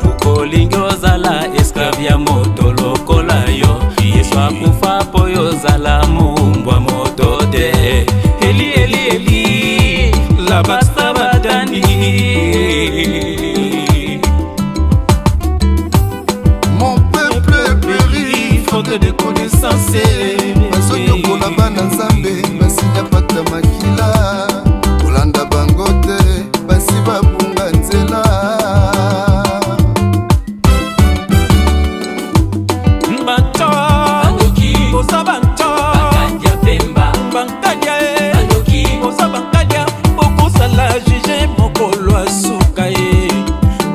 Okolingi ozala esclave ya moto lokola yo. Yesu akufa mpo yo ozala mombwa moto te. Eli eli eli labasta batani. Mon peuple périt faute de connaissance. Bazonyokola bana Nzambe, basinya pata makila, kolanda bango te, basi babunga nzela. Banto boza banto bankadia e boza bankadia, bokosala juge mokolo ya suka ye.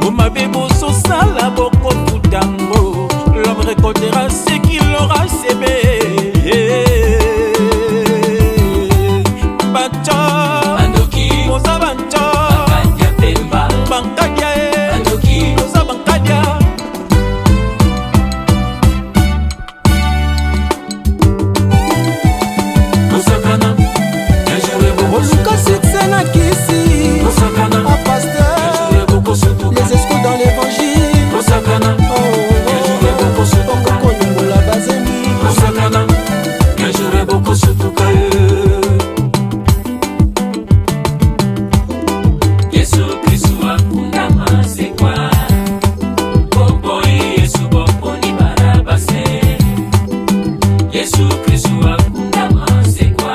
Omabe bozosala, bokofutango. L'homme récoltera ce qu'il aura semé. Banto boza banto bankadia e boza bankadia. Oluka succès na kisi pasteur, les escrocs dans l'évangile. Okokolongola bazemi. Yesu Kristu akundama sekwa, boboyi Yesu, boponi Barabase. Yesu Kristu akundama sekwa,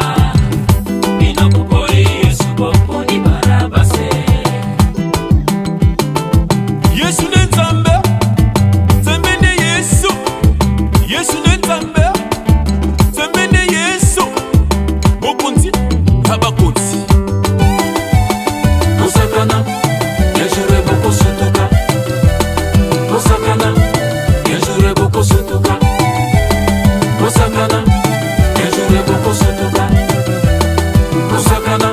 bino boboyi Yesu, boponi Barabase. Yesu nde Nzambe, Nzambe nde Yesu. Yesu nde Nzambe, Nzambe nde Yesu, mokonzi ya bakonzi. Bosakana yajure bokosutuka, bosakana yajure bokosutuka, bosakana yajure bokosutuka, bosakana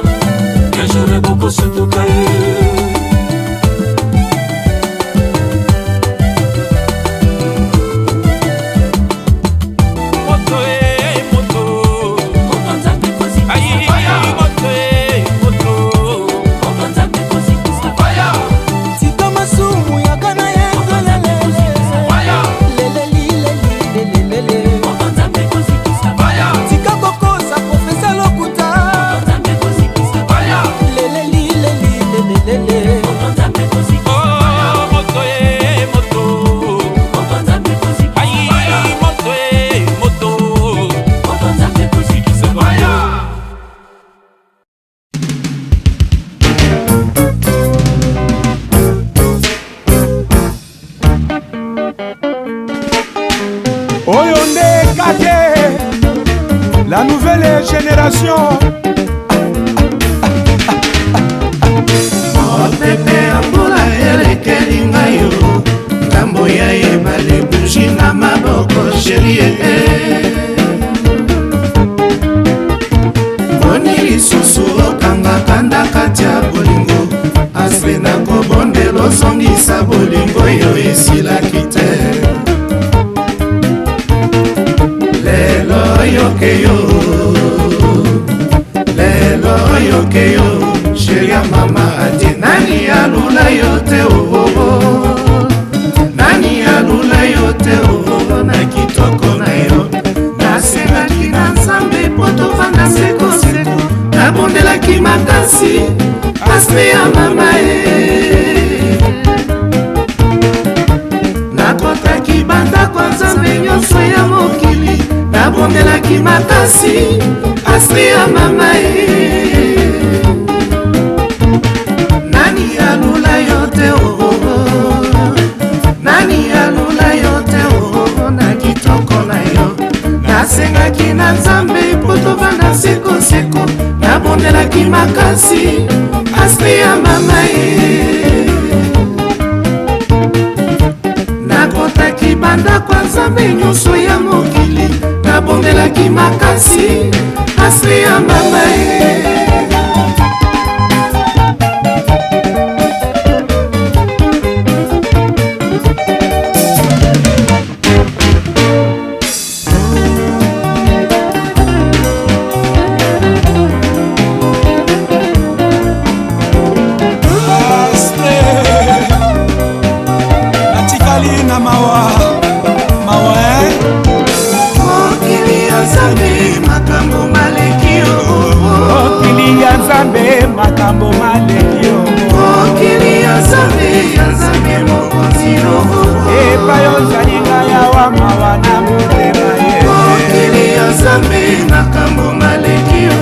yajure bokosutuka. Moto e moto, ai moto e moto. Tika masumu yaka na yesu lelelilelilelelele. Tika kokosa profesa lokuta lelelilelilelelele. Oh, moto e moto, ai moto e moto. Oyo nde kake la nouvelle génération. Mopepe ya mbula elekeli ngai yo, ngambo ya ebale, buji na maboko, sherie. Boni lisusu okangaka ndakati ya bolingo, aspe na kobondela ozongisa bolingo oyo esilaki te. Lelo oyoke yo, lelo oyoke yo, sheri ya mama ate. Nani alula yo te oo, nani alula yo te oo, na kitoko na yo. Nasengaki na Nzambe mpo tovanda sekoseko, nabondelaki makasi, aspe ya mama e. Nakotaki bandako ya Nzambe nyonso ya mokili, nabondelaki makasi, aspe ya mama e. Nani alula yo te oo, nani alula yo te oo, na kitoko na yo. Nasengaki na Nzambe mpo. Nabondelaki makasi asli ya mama ye. Nakotaki bandako ya Nzambe nyonso ya mokili, nabondelaki makasi asli ya mama ye. Natikali na mawa mawa eh? Mokili ya Nzambe makambo maleki yo. Mokili ya Nzambe makambo maleki yo. Mokili ya Nzambe, ya Nzambe mokonzi yo. Epai ozali ngai awa mawa na motema ye. Mokili ya Nzambe makambo maleki yo.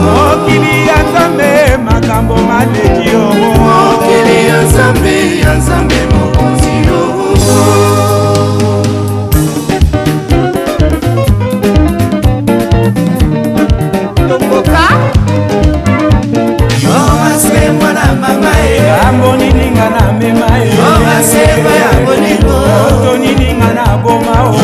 Mokili ya Nzambe makambo maleki yo. Mokili ya Nzambe, ya Nzambe mokonzi yo. Tomboka Yo ase mwana mama ye. Ngambo nini nga na mema ye. Yo ase ya bolingo. Moto nini nga na boma o.